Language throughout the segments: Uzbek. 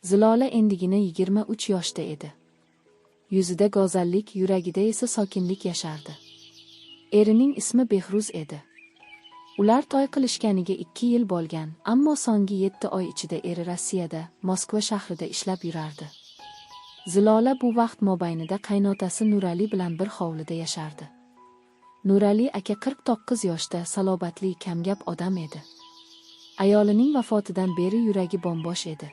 Zilola endigina 23 yoshda edi. Yuzida go'zallik, yuragida esa sokinlik yashardi. Erining ismi Behruz edi. Ular to'y qilishganiga 2 yil bo'lgan, ammo so'nggi 7 oy ichida eri Rossiyada, Moskva shahrida ishlab yurardi. Zilola bu vaqt mobaynida qaynotasi Nurali bilan bir hovlida yashardi. Nurali aka 49 yoshda, salobatli, kamgap odam edi. Ayolining vafotidan beri yuragi bombosh edi.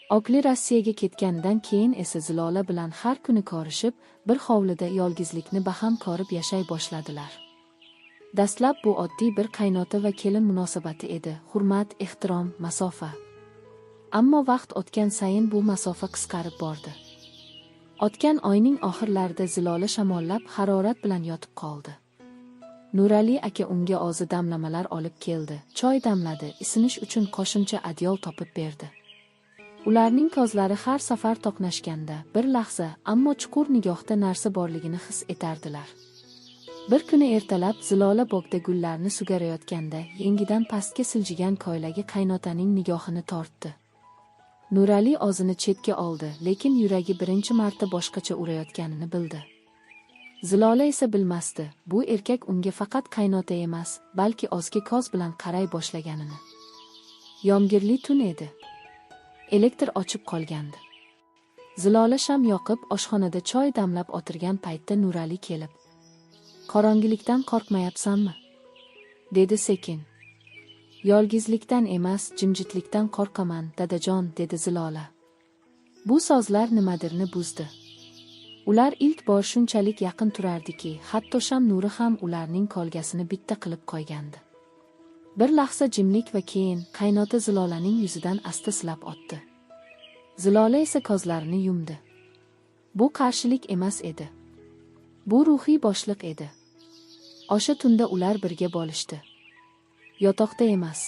Okli Rossiyaga ketganidan keyin esa Zilola bilan har kuni ko'rishib, bir hovlida yolgizlikni baham ko'rib yashay boshladilar. Dastlab bu oddiy bir qaynota va kelin munosabati edi, hurmat, ehtirom, masofa. Ammo vaqt o'tgan sayin bu masofa qisqarib bordi. O'tgan oyning oxirlarida Zilola shamollab harorat bilan yotib qoldi. Nurali aka unga ozi damlamalar olib keldi, choy damladi, isinish uchun qo'shimcha adyol topib berdi. Ularning ko'zlari har safar to'qnashganda bir lahza, ammo chuqur nigohda narsa borligini his etardilar. Bir kuni ertalab Zilola bog'da gullarni sugarayotganda yengidan pastga siljigan ko'ylagi qaynotaning nigohini tortdi. Nurali o'zini chetga oldi, lekin yuragi birinchi marta boshqacha urayotganini bildi. Zilola esa bilmasdi, bu erkak unga faqat qaynota emas, balki ozga ko'z bilan qaray boshlaganini. Yomg'irli tun edi. Elektr ochib qolgandi. Zilola sham yoqib, oshxonada choy damlab o'tirgan paytda Nurali kelib, "Qorong'ilikdan qo'rqmayapsanmi?" dedi sekin. "Yolgizlikdan emas, jimjitlikdan qo'rqaman, dadajon," dedi Zilola. Bu so'zlar nimadirni buzdi. Ular ilk bor shunchalik yaqin turardiki, hatto sham nuri ham ularning kolgasini bitta qilib qo'ygandi. Bir lahza jimlik va keyin qaynota Zilolaning yuzidan asta silab otdi. Zilola esa ko'zlarini yumdi. Bu qarshilik emas edi. Bu ruhiy bo'shliq edi. O'sha tunda ular birga bo'lishdi. Yotoqda emas.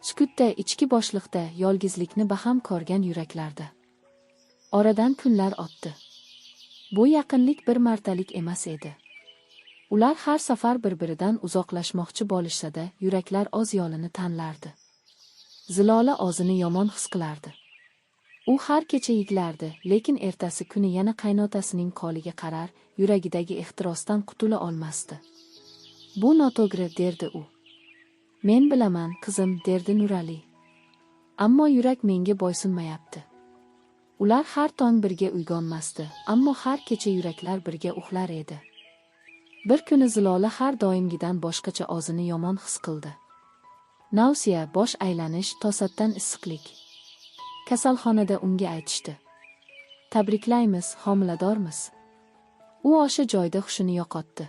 Sukutda, ichki bo'shliqda, yolgizlikni baham ko'rgan yuraklarda. Oradan kunlar o'tdi. Bu yaqinlik bir martalik emas edi. Ular har safar bir-biridan uzoqlashmoqchi bo'lishsa-da, yuraklar o'z yo'lini tanlardi. Zilola o'zini yomon his qilardi. U har kecha yig'lardi, lekin ertasi kuni yana qaynotasining qo'liga qarar, yuragidagi ehtirosdan qutula olmasdi. "Bu noto'g'ri," derdi u. "Men bilaman, qizim," derdi Nurali. "Ammo yurak menga bo'ysunmayapti." Ular har tong birga uyg'onmasdi, ammo har kecha yuraklar birga uxlar edi. Bir kuni Zilola har doimgidan boshqacha o'zini yomon his qildi. Nausiya, bosh aylanish, to'satdan issiqlik. Kasalxonada unga aytishdi: "Tabriklaymiz, homiladormiz." U o'sha joyda hushini yo'qotdi.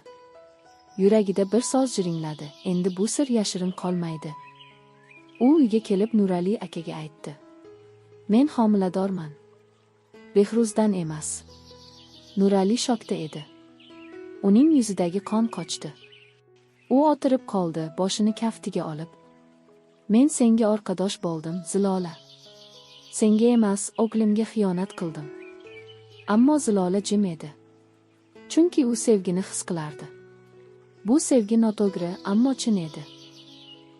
Yuragida bir so'z jiringladi, endi bu sir yashirin qolmaydi. U uyga kelib Nurali akaga aytdi: "Men homiladorman. Behruzdan emas." Nurali shokda edi. Uning yuzidagi qon qochdi. U o'tirib qoldi, boshini kaftiga olib. "Men senga orqadosh bo'ldim, Zilola. Senga emas, o'g'limga xiyonat qildim." Ammo Zilola jim edi. Chunki u sevgini his qilardi. Bu sevgi noto'g'ri, ammo chin edi.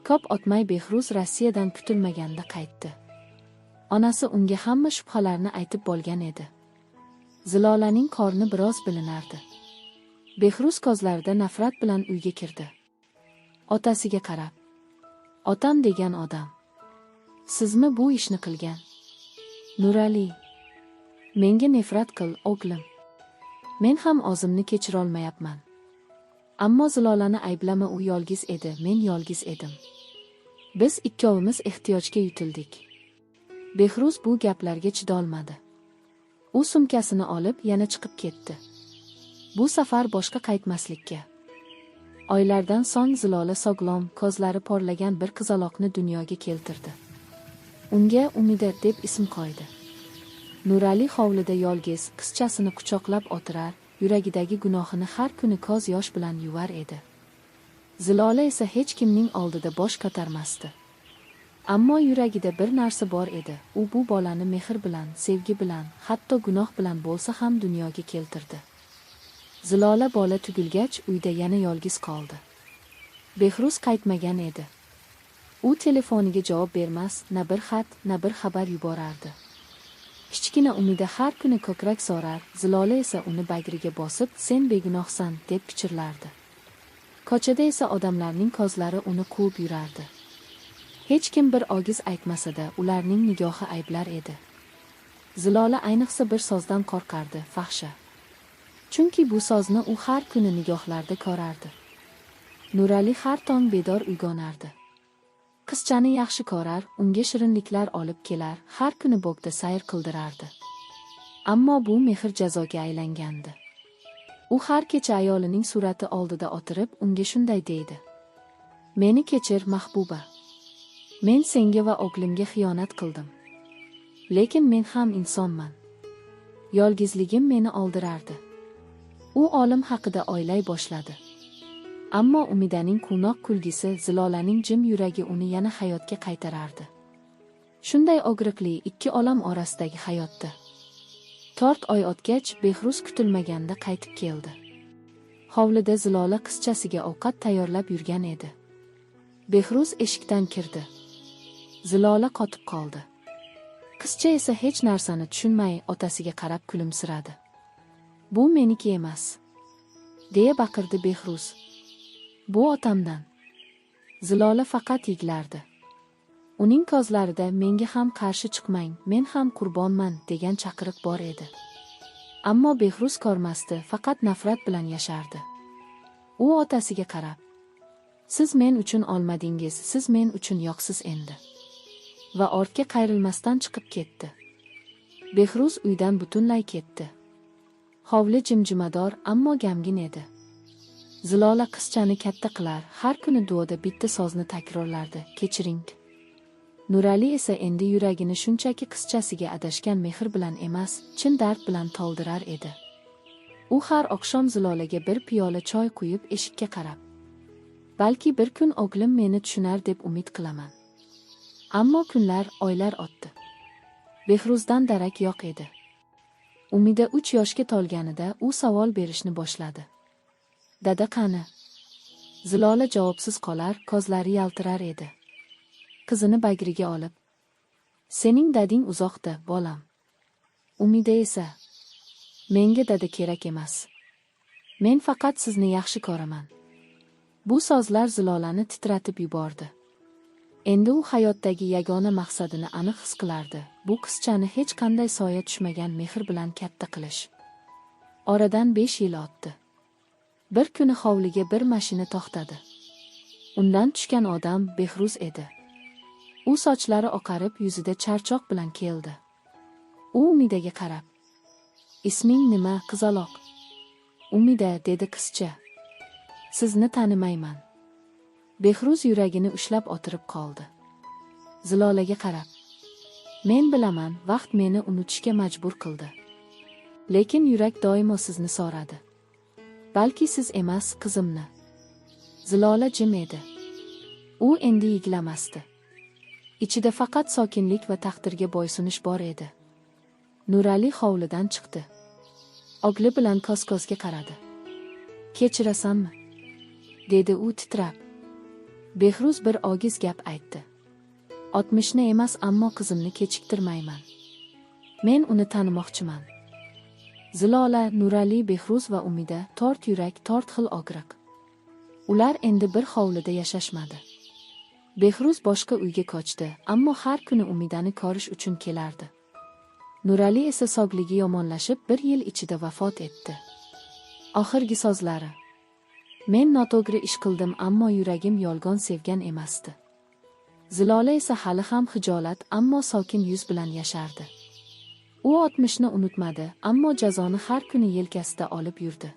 Ko'p o'tmay Behruz Rossiyadan kutilmaganda qaytdi. Onasi unga hamma shubhalarni aytib bo'lgan edi. Zilolaning qorni biroz bilinardi. Behruz ko'zlarida nafrat bilan uyga kirdi. Otasiga qarab, "Otam degan odam. Sizmi bu ishni qilgan?" "Nurali, menga nafrat qil, o'g'lim. Men ham o'zimni kechirolmayapman. Ammo Zilolani ayblama, u yolg'iz edi, men yolg'iz edim. Biz ikkovimiz ehtiyojga yutildik." Behruz bu gaplarga chidolmadi. U sumkasini olib yana chiqib ketdi. Bu safar boshqa qaytmaslikka. Oylardan so'ng Zilola sog'lom, ko'zlari porlagan bir qizaloqni dunyoga keltirdi. Unga Umida deb ism qo'ydi. Nurali hovlida yolg'iz, qizchasini quchoqlab o'tirar, yuragidagi gunohini har kuni ko'z yosh bilan yuvar edi. Zilola esa hech kimning oldida bosh ko'tarmasdi. Ammo yuragida bir narsa bor edi. U bu bolani mehr bilan, sevgi bilan, hatto gunoh bilan bo'lsa ham dunyoga keltirdi. Zilola bola tugilgach uyda yana yolg'iz qoldi. Behruz qaytmagan edi. U telefoniga javob bermas, na bir xat, na bir xabar yuborardi. Kichkina Umida har kuni ko'krak so'rar, Zilola esa uni bag'riga bosib, "Sen begunohsan", deb pichirlardi. Ko'chada esa odamlarning ko'zlari uni quvib yurardi. Hech kim bir og'iz aytmasa-da, ularning nigohi ayblar edi. Zilola ayniqsa bir so'zdan qo'rqardi: fahsha. Chunki bu so'zni u har kuni nigohlarda ko'rardi. Nurali har tong bedor uyg'onardi. Qizchani yaxshi ko'rar, unga shirinliklar olib kelar, har kuni bog'da sayr qildirardi. Ammo bu mehr jazoga aylangandi. U har kecha ayolining surati oldida o'tirib, unga shunday deydi: "Meni kechir, mahbuba. Men senga va o'g'limga xiyonat qildim. Lekin men ham insonman. Yolg'izligim meni oldirardi." U olim haqida o'ylay boshladi. Ammo Umidaning quvnoq kulgisi, Zilolaning jim yuragi uni yana hayotga qaytarardi. Shunday og'riqli ikki olam orasidagi hayotda. 4 oy o'tgach, Behruz kutilmaganda qaytib keldi. Hovlida Zilola qizchasiga ovqat tayyorlab yurgan edi. Behruz eshikdan kirdi. Zilola qotib qoldi. Qizcha esa hech narsani tushunmay otasiga qarab kulimsiradi. "Bu meniki emas", deya baqirdi Behruz. "Bu otamdan." Zilola faqat yig'lardi. Uning ko'zlarida "Menga ham qarshi chiqmang, men ham qurbonman" degan chaqiriq bor edi. Ammo Behruz ko'rmasdi, faqat nafrat bilan yashardi. U otasiga qarab: "Siz men uchun olmadingiz, siz men uchun yo'qsiz endi." Va ortga qayrilmasdan chiqib ketdi. Behruz uydan butunlay ketdi. Hovli jimjimador, ammo g'amgin edi. Zilola qizchani katta qilar, har kuni duoda bitta so'zni takrorlardi: "Kechiring." Nurali esa endi yuragini shunchaki qizchasiga adashgan mehr bilan emas, chin dard bilan to'ldirar edi. U har oqshom Zilolaga bir piyola choy quyib, eshikka qarab: "Balki bir kun o'g'lim meni tushunar deb umid qilaman." Ammo kunlar, oylar o'tdi. Behruzdan darak yo'q edi. Umida 3 yoshga to'lganida u savol berishni boshladi. "Dada qani?" Zilola javobsiz qolar, ko'zlari yaltirar edi. Qizini bag'riga olib: "Sening dading uzoqda, bolam." Umida esa: "Menga dada kerak emas. Men faqat sizni yaxshi ko'raman." Bu so'zlar Zilolani titratib yubordi. Endi u hayotdagi yagona maqsadini aniq his qilardi: bu qizchani hech qanday soya tushmagan mehr bilan katta qilish. Oradan 5 yil o'tdi. Bir kuni hovliga bir mashina to'xtadi. Undan tushgan odam Behruz edi. U sochlari oqarib, yuzida charchoq bilan keldi. U Umidaga qarab: "Isming nima, qizaloq?" "Umida", dedi qizcha. "Sizni tanimayman." Behruz yuragini ushlab o'tirib qoldi. Zilolaga qarab: "Men bilaman, vaqt meni unutishga majbur qildi. Lekin yurak doimo sizni so'radi. Balki siz emas, qizimni." Zilola jim edi. U endi yig'lamasdi. Ichida faqat sokinlik va taqdirga bo'ysunish bor edi. Nurali hovlidan chiqdi. O'g'li bilan ko'z-ko'zga qaradi. "Kechirasanmi?" dedi u titrab. Behruz bir og'iz gap aytdi: "60ni emas, ammo qizimni kechiktirmayman. Men uni tanimoqchiman." Zilola, Nurali, Behruz va Umida to'rt yurak, to'rt xil og'riq. Ular endi bir hovlida yashashmadi. Behruz boshqa uyga ko'chdi, ammo har kuni Umidani ko'rish uchun kelardi. Nurali esa sog'ligi yomonlashib, 1 yil ichida vafot etdi. Oxirgi so'zlari: "Men noto'g'ri ish qildim, ammo yuragim yolg'on sevgan emasdi." Zilola esa hali ham xijolat, ammo sokin yuz bilan yashardi. U 60ni unutmadi, ammo jazoni har kuni yelkasida olib yurdi.